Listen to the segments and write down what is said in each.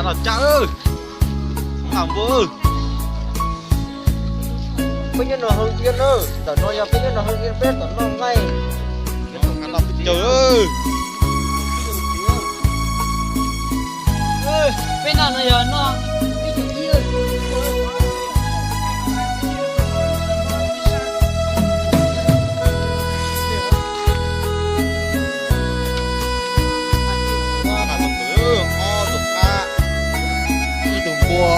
Los cas, nqa npua. Peb nyob no hwj yog na, ntawm no yog peb nyob no hwj yog peb tom no nqaij. Peb no no yog no. Ob tus qab, ib tug npua.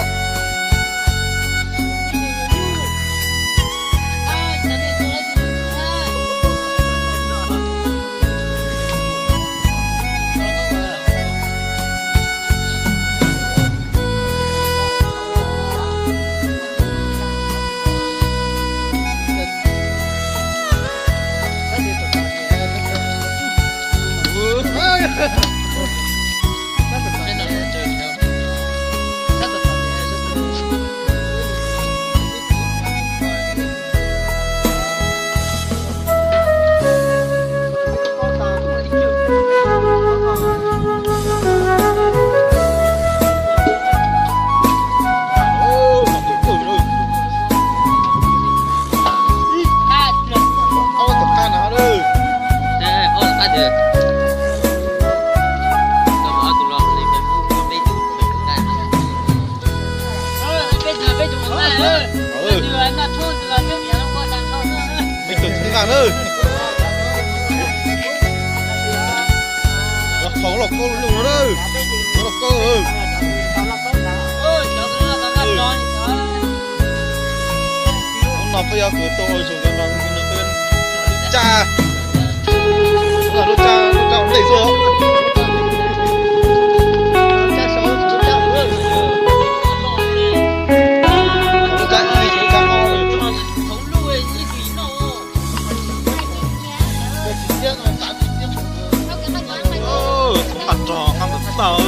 Peb tug txhub nqaj na. Los qhov los koj lug no na. Los koj. Hnub no peb yuav kws tau ua zoo no, lub tsa, lub tsa, lub tsa ntej xwb. Lub tsa ib, lub tsa ob. Txhoov nqa rog nqa mus tawm.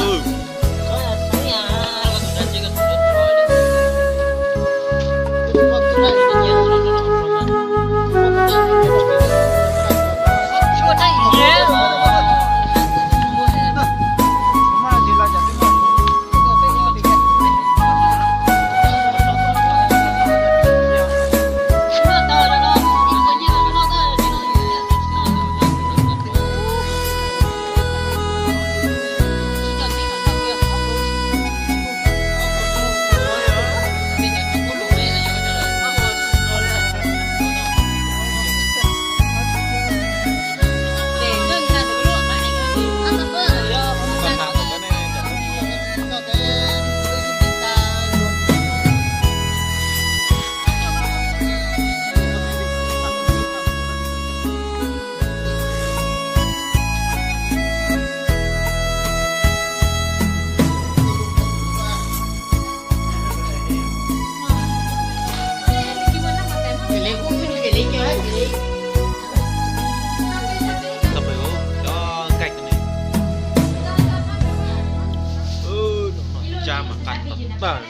Tsa mas qab tag.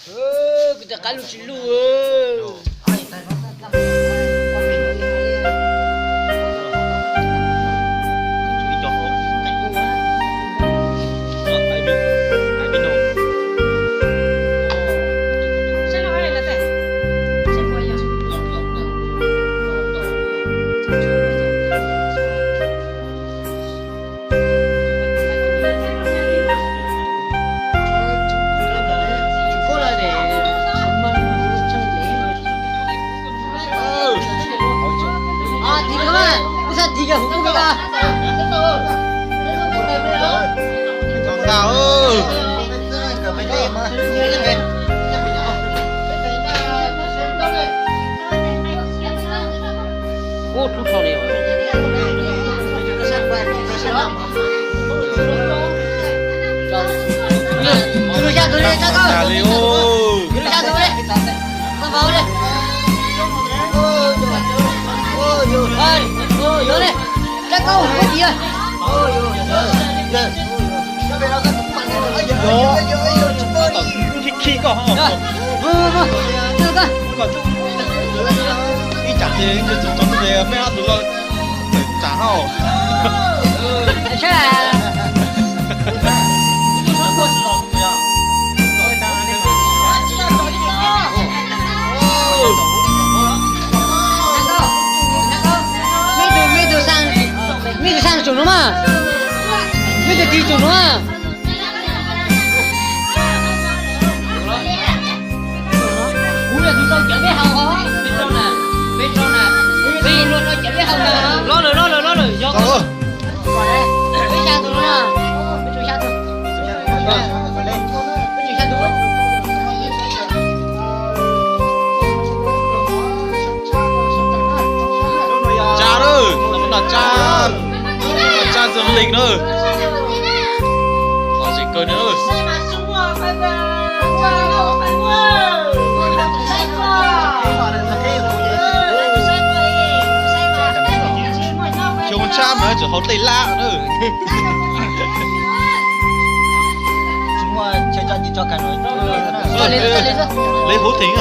Kuv rov qab lug tsis lug. Khi koj ib tsam ces tsis tau ces peb ob tug los tawm tsam hauj. Tsom no mas. Mej cov tij tsom no mas. Kuv yog tus tau cawv peb haus os, peb tau na, peb tau na, peb luag tau cawv peb haus na. Los lawm, los lawm, los lawm, yog. Peb xya tus no, peb tau xya tus. Peb tau xya tus. Tsa lawm, tam no tsa, tsa Zoom link na. Lom zem kawg na. Xyoo tshaj mas tseem haus tej lab na. Li huv theem.